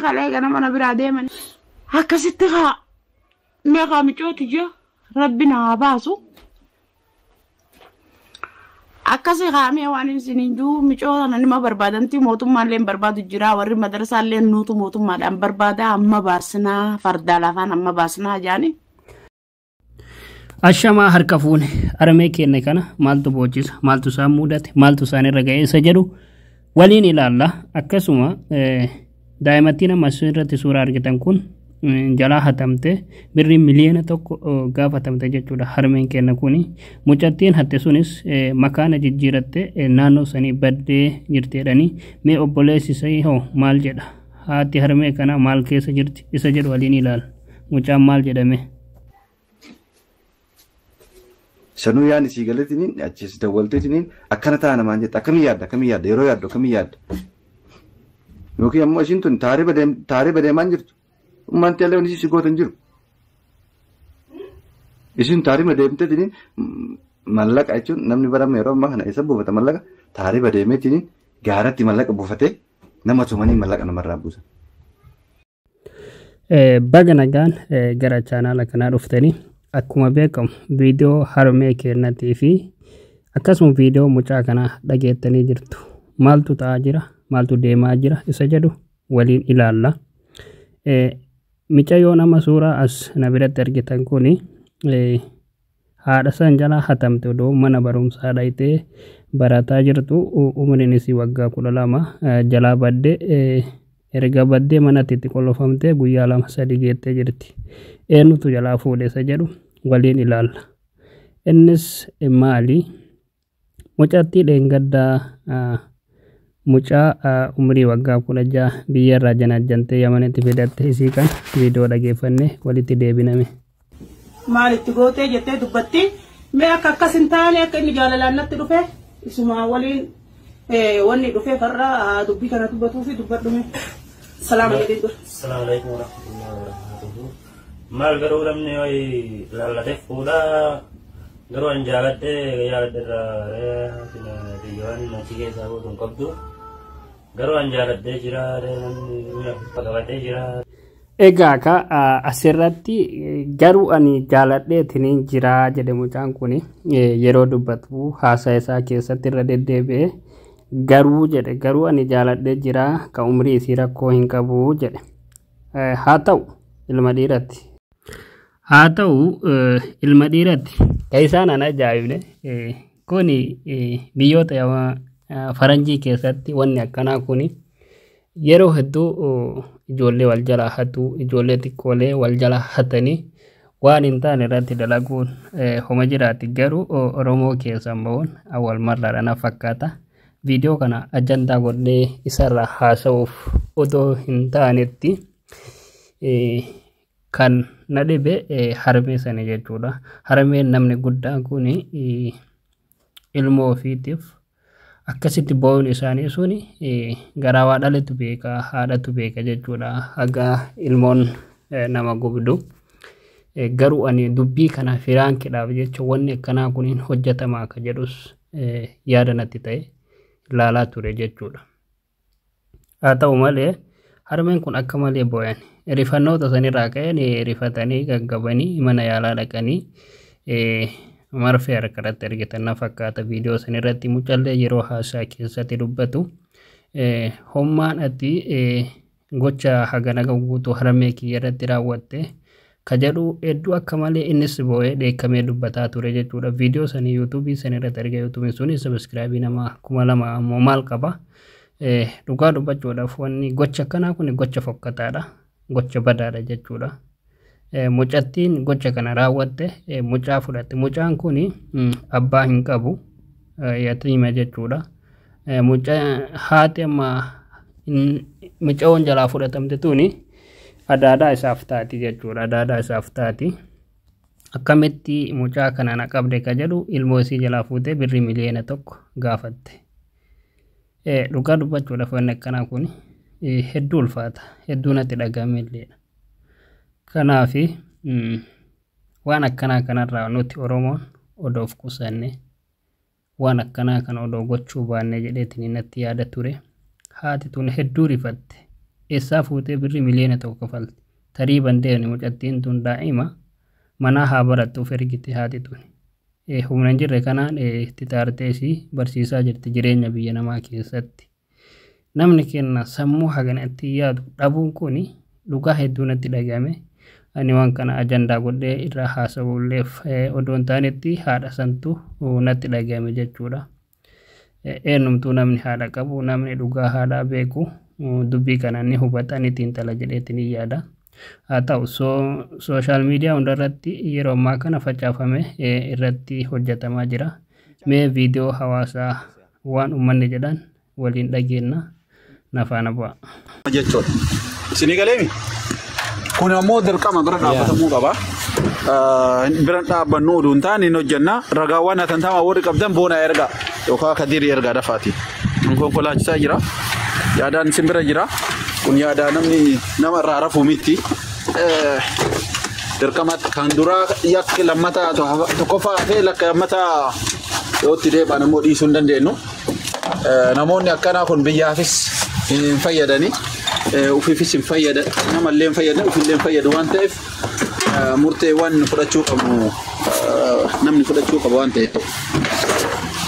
Kalee ganama na biraa deeman. Akkasitti haa meeqaa micooti jira rabbi na haa baasu. Akkasi haamee waan isiniin jiru micoo sana nima barbaadanti mootummaallee barbaadu jira warri madarasaallee nuutu mootummaadhaan barbaada amma baasnaa fardaa lafaan amma baasnaa jaani. Ashamaa harka fuune harmee keenya kana maaltu boochisa maaltu isaan mudate maaltu isaan irra ga'e isa jedhu waliin ilaalla. Akkasuma daa'imattiin amma irratti suuraa argitan kun jalaa hatamte birrii 1 miliyoona gaafatamte jechuudha harmeen keenya kuni. Mucattiin hatte sunis makaana jijjiiratte naannoo sanii baddee jirti jedhanii. Mee obboleessi isii hoo maal jedha, haati harmee kana maal keessa jirti isa jedhu waliin ilaala. Mucaan maal jedhame? Sanuu yaadni sii galeetiniin achis dawwalteetiniin akkana ta'a namaan jette, akkamii yaadda, akkamii yaadda, yeroo yaaddu akkamii yaadda? Yookiin ammoo ishiin tun taariba deemaa jirtu. Ummanti illee wanni si gootan jiru. Ishiin taariba deemteetiniin mallaqa jechuun namni barama yeroo ammaa kana eessa buufata mallaqa? Taariba deemeetiniin gaaratti mallaqa buufatee nama tumanii mallaqa namarraa buusan. Baga nagaan gara chaanaala kanaa dhuftanii. Akkuma beekamu viidiyoo harmee keenyatii fi akkasuma viidiyoo mucaa kanaa dhageettanii jirtu. Maaltu ta'aa jira? Maaltu deemaa jira? Isa jedhu waliin ilaalla. Mucayyoon amma suuraa as na biratti argitan kuni haadha san jalaa hatamte odoo mana barumsaa dhayitee barataa jirtu, umriin isii waggaa 12, jalaa badde. Erga baddee manatti itti qollofamtee guyyaa 2 3 geettee jirti. Eenyutu jalaa fuudhe isa jedhu waliin ilaalla. Innis maali? Mucattii dheengaddaa mucaa umrii waggaa 16 biyyarraa janajjantee Yamanitti fidatte isii kan viidiyoo dhageeffanne walitti deebiname. Maalitti gootee jettee dubbatti. Mee akka akkas hin taane, akka inni jaalalaan natti dhufe isuma waliin wanni dhufe farra dubbii kana dubbatuu fi dubbadhume. Salaama jedhee dura. Assalamu alaikum warahmatullahi wabarakatuh. Maal garuu namni wayi laallatee fuudhaa, garuu an jaaladhee jaaladhe irraa biyyoon achi keessaa gootu hin qabdu. Garuu an jaaladhee jira, namni qabatee jira. Egaa ka asirratti garuu ani jaaladheetiniin jira jedhe mucaan kun. Yeroo dubbatu haasaa isaa keessatti irra deddeebi'ee garuu jedhe. Garuu ani jaaladhee jira, ka umrii isii rakkoo hin qabu jedhe. Haa ta'u ilma dhiiratti. Haa ta'u ilma dhiiratti. Ka isaan an ajaa'ibne kuni biyyoota faranjii keessatti wanni akkanaa kuni yeroo hedduu ijoollee wal jalaa hatu, ijoollee xiqqoolee wal jalaa hatanii waan hin taane irratti dalaguun homa jiraati. Garuu Oromoo keessan bahuun awwal marraadha na fakkaata. Viidiyoo kana ajandaa godhee isarra haasa'uuf otoo hin taanetti kan na dhibe harmee sani jechuudha. Harmeen namni guddaan kun ilmoo ofiitiif akkasitti boo'uun isaanii suni garaa waa dhaletu beeka, haadhatu beeka jechuudha. Haga ilmoon nama gubdu. Garuu ani dubbii kana firaankiidhaaf jecha wanni akkanaa kun hin hojjetamaa akka jedhus yaada natti ta'e ilaalaa ture jechuudha. Haa ta'u malee harmeen kun akka malee boo'an. Rifannoota sanirraa ka'een rifatanii gaggabanii mana yaalaa dhaqanii marfee harka irratti argitan na fakkaata viidiyoo sanirratti. Mucallee yeroo haasaa keessatti dubbatu, hommaan ati gocha hagana guutuu harmee kiyya irratti raawwatte ka jedhu hedduu akka malee innis boo'ee dheekkamee dubbataa ture jechuudha. Viidiyoo sanii yuutuubii san irratti argaa, yuutuubiin suni subscribe nama 2000 ammoo maal qaba. Dhugaa dubbachuudhaaf wanni gocha akkanaa kun gocha fokkataadha. Gocha badaadha jechuudha. Mucattiin gocha kana raawwatte mucaa fudhatte. Mucaan kun abbaa hin qabu. Yatiima jechuudha. Mucaa haati amma mucaawwan jalaa fudhatamte tuni adaadaa isaaf taati jechuudha. Adaadaa isaaf taati. Akkamitti mucaa kana na qabde ka jedhu ilmoo isii jalaa fuutee birrii 1 miliyoona gaafatte. Dhugaa dubbachuudhaaf wanni akkanaa kun hedduu ulfaata. Hedduu natti dhagahame illeedha. Kanaafi waan akkanaa kanarraa nuti Oromoon odoo of qusanne, waan akkanaa kana odoo gochuu baanne jedheetiin natti yaada ture. Haati tun hedduu rifatte. Eessaa fuutee birrii 1 miliyoona kafalti? Tarii bandeeni mucattiin tun daa'ima manaa haa barattuuf ergite haati tun. Humna hin jirre kanaan itti taartee isii barsiisaa jirti jireenya biyya namaa keessatti. Namni kenna sammuu haganatti yaadu dhabuun kun dhugaa hedduu natti dhagahame. Ani waan kana ajandaa godhee irraa haasa'ulleef odoo hin taanetti haadha santu natti dhagahame jechuudha. Eenyumtuu namni haadha qabu, namni dhugaa haadhaa beeku, dubbii kana ni hubata, ni xiinxala jedheetiin ni yaada. Haa ta'u, social media hundarratti yeroo ammaa kana facaafame irratti hojjetamaa jira. Mee viidiyoo hawaasaa waan uummanni jedhan waliin dhageenna, na faana bu'a. Jechuudha. Isinii galeemi? Kun ammoo dirqama bira dhaabbatamuu qaba. Bira dhaabbannu oduu hin taane hin hojjenna. Ragaawwan hatantamaa warri qabdan boona ergaa yookaan kadirii ergaa dafaati. Kun konkolaachisaa jira. Yaadaan isin bira jira. Kun yaadaa namni nama irraa rafuu miti. Dirqama kan duraa yakki lammataa tokkoffaa hafee lakka lammataa yoo itti deebi'an immoo dhiisuu hin dandeenyu. Namoonni akkanaa kun biyyaafis hin fayyadani. Ufiifis hin fayyadan, namallee hin fayyadan, ufillee hin fayyadu waan ta'eef, murteewwan fudhachuu qabnu namni fudhachuu qaba waan ta'eef.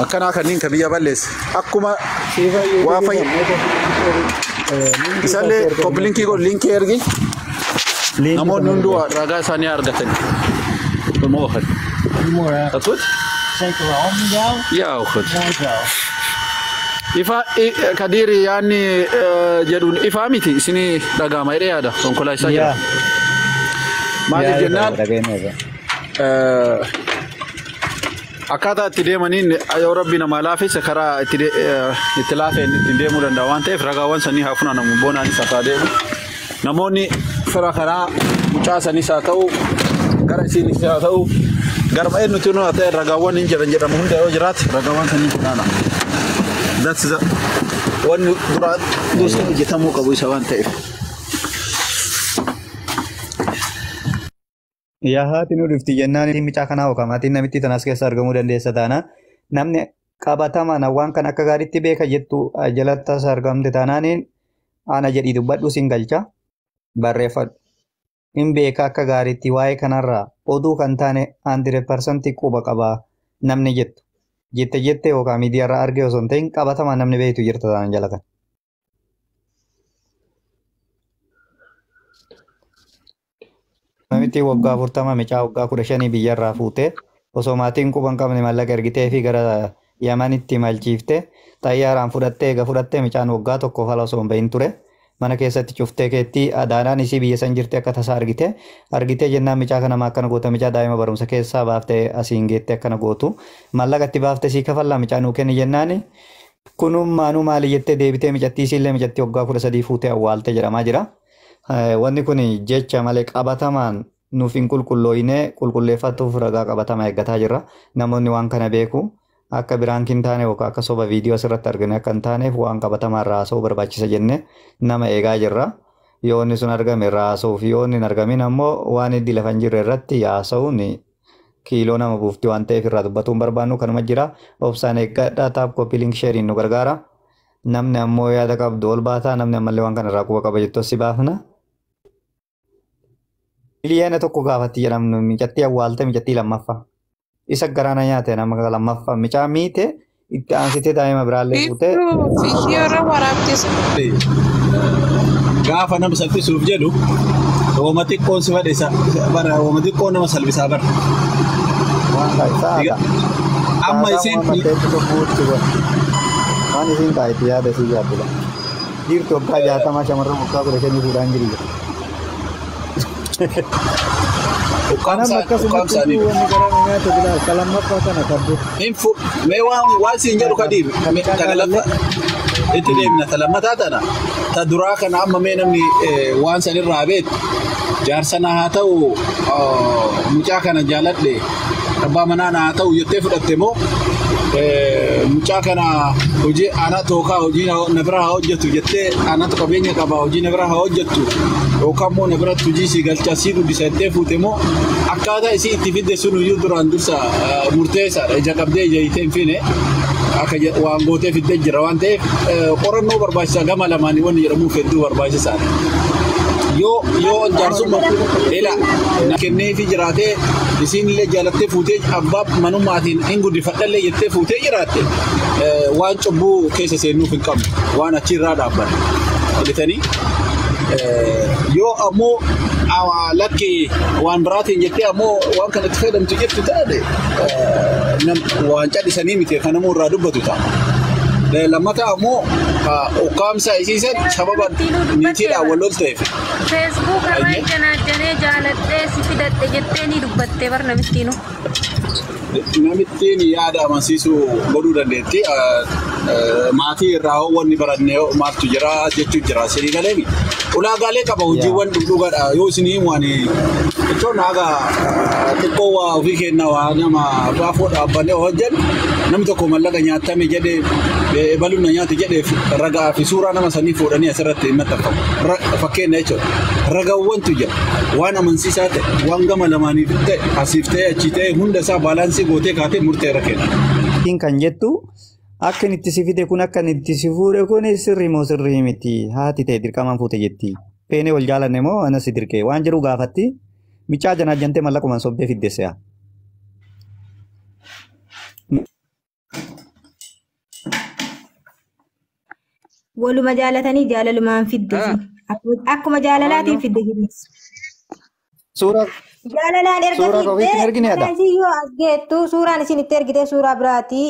Akkanaa kanneen ka biyya balleesse akkuma waa fayyadu. Isallee copy linkii godhu, linkii ergi. Namoonni hunduu ragaa isaanii argatan. Goedemorgen. Goedemorgen. Gaat goed? Zeker wel. En jou? Ja, ook goed. Mooi zo. Ifa Kadiri yaadni jedhuun ifaa miti, isinii dhaga'ama jedhee yaada, konkolaachisaa jira. Maaliif jennaan, akkaataa itti deemaniin yoo rabbi namaa laafise karaa itti laafeen ittiin deemuu danda'a waan ta'eef, ragaawwan sanii haa funaanamu, boonaanis haa deemu. Namoonni fira karaa mucaa sanis haa ta'u, gara isiinis haa ta'u, garma eenyutu haa ta'e, ragaawwan hin jiran jedhamu hunda yoo jiraate ragaawwan sanii funaana. That's the wanni dura dursa hojjetamuu qabu isa waan ta'eef. Yaa haati nu dhufti jennaan mucaa kanaa yookaan maatiin namitti tanas keessa argamuu dandeessa taanaan, namni qabatamaan waan kan akka gaariitti beeka jettu jalatti as argamte taanaaniin ana jedhii dubbadhu, siin galcha, barreeffadhu. Hin beeka akka gaariitti waa'ee kanarraa oduu kan taane 100% quba qabaa namni jettu. Jette jette yookaan miidiyaarraa argee osoo hin ta'in qabatamaan namni beektu jirta taanaan jala kana. Namitti waggaa 40 mucaa waggaa 15 biyyarraa fuutee osoo maatiin quba hin qabne maallaqa ergitee fi gara Yamanitti imalchiiftee xayyaaraan fudhattee, eega fudhattee mucaan waggaa tokkoof ala osoo hin bahin ture. Mana keessatti cuftee keetti adaadhaan isii biyya san jirti akka tasaa argite. Argitee jennaan mucaa kana maa akkana goota, mucaa daa'ima barumsa keessaa baaftee asiin geettee akkana gootu. Maallaqa itti baaftee sii kafallaa, mucaa nuu kenni jennaani. Kunummaanuu maali jettee deebitee micattii isiillee micattii waggaa 13 fuutee awwaalte jedhamaa jira. Wanni kun jecha malee qabatamaan nuuf hin qulqullooyne, qulqulleeffatuuf ragaa qabatamaa eeggataa jirra. Namoonni waan kana beeku akka biraan hin taane yookaan akka soba viidiyoo asirratti argine akka hin taaneef waan qabatamaa irraa haasa'uu barbaachisa jenne nama eegaa jirra. Yoo inni sun argame irraa haasa'uu fi yoo inni hin argamin ammoo waan hiddi lafa hin jirre irratti haasa'uun kiiloo nama buufti waan ta'eef irraa dubbatuu hin barbaannu, kanuma jira. Obsaan eeggadhaa, tap, copy link, shareiin nu gargaara. Namni ammoo yaada qabdu ol baataa, namni ammallee waan kana irraa quba qaba jettu si baafna. 1 miliyoona gaafatti jedhamnu micattii awwaalte, micattii lammaffaa. Isa garaana nyaate, nama lammaffaa micaa miite, itti aansitee daa'ima biraallee fuutee. Viidiyoo irra waraabdee. Gaafa nama salphisuuf jedhu hooma xiqqoon si fadhe bara, hooma xiqqoon nama salphisaa bara. Waan sa'aadha. Amma Sa'aataa isiin waan maddeetti lubbuutti godha. Waan isiin taa'etti yaada isii yaaddudha. Dhiirti waggaa 60 shamarran waggaa 15 fuudhaan jiru. Kanam akkasumatti ukkaamsaanii. Iyyuu wanni garaa na nyaate bilaal ka lammaffaa kana kabdu. Hin fu mee waan siin jedhu kadiir Kan mee mucaa kana jaalallee. lafa itti deemna, ta lammataa tana, ta duraa kana amma mee namni waan sanirraa beeku jaarsana haa ta'u, mucaa kana jaaladhe, abbaa manaa na haa ta'u jettee fudhatte moo, mucaa kana hojii ana tookaa hojii na bira haa hojjetu jettee, anatu qabeenya qaba hojii na bira haa hojjettu yookaan immoo na biratti hojii sii galchaa sii guddisa jettee fuute moo, akkaataa isii itti fidde sun iyyuu duraan dursa murteessaadha, ija qabdee ija hiitee hin fine. Akka waan gootee fiddee jira waan ta'eef qorannoo barbaachisaa gama lamaanii wanni jedhamuuf hedduu barbaachisaadha. Yoo jaarsummaa ila na kenneefi jiraatee isiin illee jaalattee fuutee abbaa manummaatiin hin guddifadhallee jettee fuutee jiraatte waan cubbuu keessa seennuuf hin qabnu waan achirraa dhaabbanne. Argitanii? Yoo ammoo lakki waan biraatiin jettee ammoo waan kanatti fayyadamtu jettu taate waan callisanii miti kan namuu irraa dubbatu ta'a. Lammataa ammoo ukkaamsa isiisan sababa niitiidhaan wal lolteef. Facebook irraa janaajjanee jaaladhee si fidadhe jettee ni dubbatte bar namittiinu. Namittiin yaada amansiisuu godhuu dandeetti. Maatii irraa hoo wanni barannee maaltu jira jechuu jira. Isinii galeemi. Ulaagaalee qaba hojiiwwan dhugaadha. Yoo isinii himu ani jechuun haga xiqqoo waa ofii kenna waa nama baafoo dhaabbannee hojjennu namni tokko mallaqa nyaatame jedhee ebaluun na nyaate jedheef ragaa fi suuraa nama sanii fuudhanii asirratti hin maxxanfamu. Fakkeenya jechuudha. Ragaawwantu jira. Waan amansiisaa ta'e, waan gama lamaaniif ta'e, asiif ta'e, achii ta'e hunda isaa baalaansii gootee kaatee murtee irra kenna. Kan jettu akka inni itti si fide kun akka inni itti si fuudhe kun sirrii moo sirrii miti haati ta'e dirqamaan fuute jetti. Feenee wal jaalanne moo ana si dirqee waan jiru gaafatti micaa janaa jantee mallaqumaan sobdee fidde se'a. Waluma jaalatanii jaalalumaan fidde. Akkuma jaalalaatiin fidde jiris. Suuraa Jaalalaan erga suuraa kofiitti hin fiddee argine ata. suuraan isin yoo as geettu suuraan isin itti ergite suuraa biraati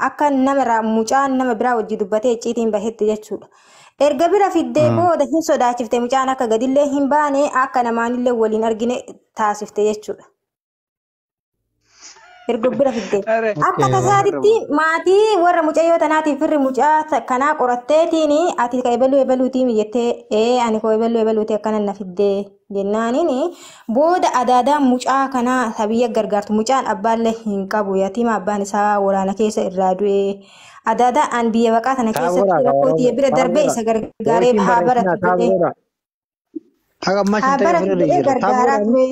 akka nama irraa mucaan nama biraa wajji dubbatee icciitiin bahetti jechuudha. Erga bira fiddee booda hin sodaachifte mucaan akka gadillee hin baane akka namaanillee waliin argine taasifte jechuudha. Erga bira fiddee. Akka tasaatitti maatii warra mucayyoo tanaatiif firri mucaa kanaa qoratteetiin ati ka ebaluu ebaluutii jettee ani koo ebaluu ebaluutii akkana na fiddee jennaaniin booda adaadaan mucaa kanaa sabiyya gargaartu mucaan abbaallee hin qabu yatiima abbaan isaa waraana keessa irraa du'e adaadaan an biyya baqaa tana keessatti rakkoo tiyya bira darbee isa gargaaree haa baratu jedhee haa baratu jedhee gargaaraa ture.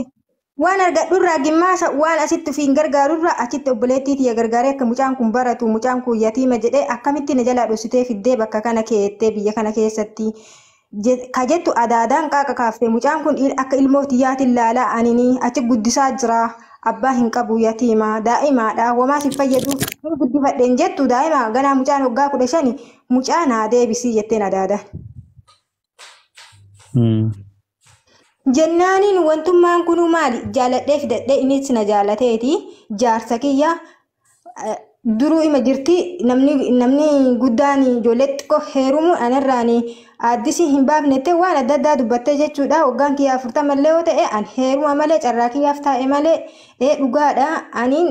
Waan argadhurraa gimmaasa waan asitti ofiin gargaarurraa achitti obboleettii tiyya gargaaree akka mucaan kun baratu mucaan kun yatiima jedhee akkamitti na jalaa dhoksitee fiddee bakka kana keettee biyya kana keessatti ka jettu adaadaan qaaqa kaaftee mucaan kun akka ilmoo tiyyaatiin laalaa aninii achi guddisaa jira abbaa hin qabu yatiima daa'imaadha homaa si fayyadu hin guddifadheen jettu daa'ima ganaa mucaan waggaa 15 mucaa naa deebisii jetteen adaadaan. Jennaaniin wantummaan kunuu maali? Jaaladhee fidadhee innis na jaalateeti. Jaarsa kiyya duruu ima jirti namni guddaan ijoollee xiqqoo heerumu anarraan addisii hin baafnettee waan adda addaa dubbattee jechuudha. Waggaan kiyya 40 illee yoo ta'e an heeruma malee carraa kiyyaaf taa'e malee dhugaadha. Aniin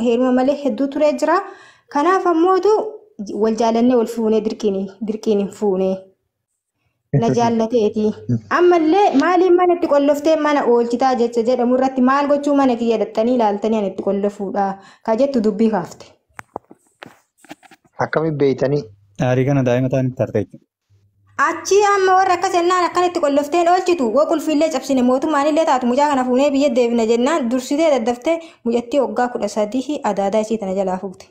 heeruma malee hedduu turee jira. Kanaaf ammootu wal jaalannee wal fuunee dirqiin hin fuune. Na jaallateeti. Ammallee maaliin mana itti qolloftee mana oolchitaa jecha jedhamu irratti maal gochuu mana kiyya dhattanii ilaaltanii ani itti qollofuudha. Ka jettu dubbii kaafte. Akkamiin beeytanii? Aarii kana daa'ima ta'an itti tarte jechuudha. Achi amma warra akkas jennaan akkan itti qollofteen oolchitu woo qulfiillee cabsine mootummaanillee taatu mucaa kana fuunee biyya deebina jennaan dursitee daddaftee mucattii waggaa 13 adaadaa isii tana jalaa fuute.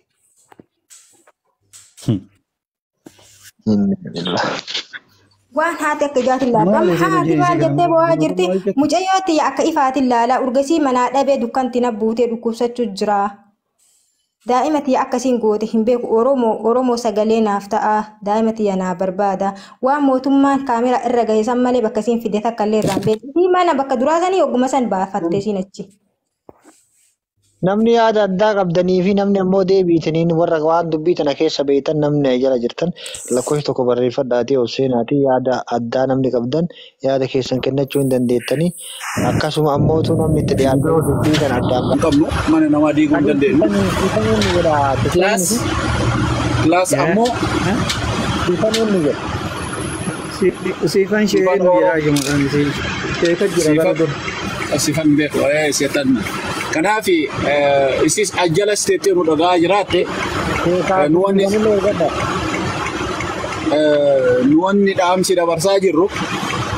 Waan haati akka ijaatiin ilaalu. Amma haati maal jettee bo'aa jirti? Mucayyoo tiyya akka ifaatiin ilaalaa urgasii manaa dhabee dukkanti na buutee dhukkubsachuu jira. Daa'ima tiyya akkasiin goote hin beeku Oromoo sagalee naaf ta'a. Daa'ima tiyya naa barbaada. Waan mootummaan kaameraa irra gahe san malee bakka isiin fide takka illee irraa hin beeku. Isii mana bakka duraa sanii hogguma san baafatte isiin achi. Namni yaada addaa qabdanii fi namni ammoo deebiitaniin warra waan dubbii tana keessa beektan namni jala jirtan lakkoofsa tokko barreeffadhaatii ol seenaatii yaada addaa namni qabdan yaada keessan kennachuu hin dandeettanii akkasuma ammootu namni itti dhiyaatee dubbii kana addaan Hin qabnu mana namaa diiguu hin dandeenyu. Kilaas ammoo Siifan shee nu jedhaa jiru maqaan isii. Sheeka jira bara dur. Siifan beeku seetan. Kanaaf isis ajjalas teettee nu dhagaa jiraatte nu wanni dhaamsi dabarsaa jirru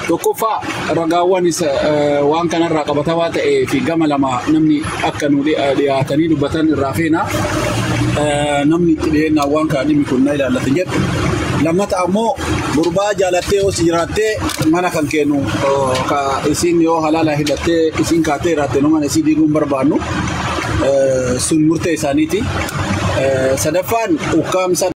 tokkoffaa ragaawwan waan kanarraa qabatamaa ta'ee fi gama lama namni akka nu dhiyaatanii dubbatan irraa feena. Namni itti dhiyeenyaan waan kana dhimmi kun na ilaallata jedhu. Lammata ammoo gurbaa jaalattee yoo si jiraattee mana kan kennu ka isin yoo halaala hidhattee isin kaatee jiraatte nu mana isii diiguu hin barbaannu. Sun murtee isaaniiti. Sadaffaan ukkaamsa.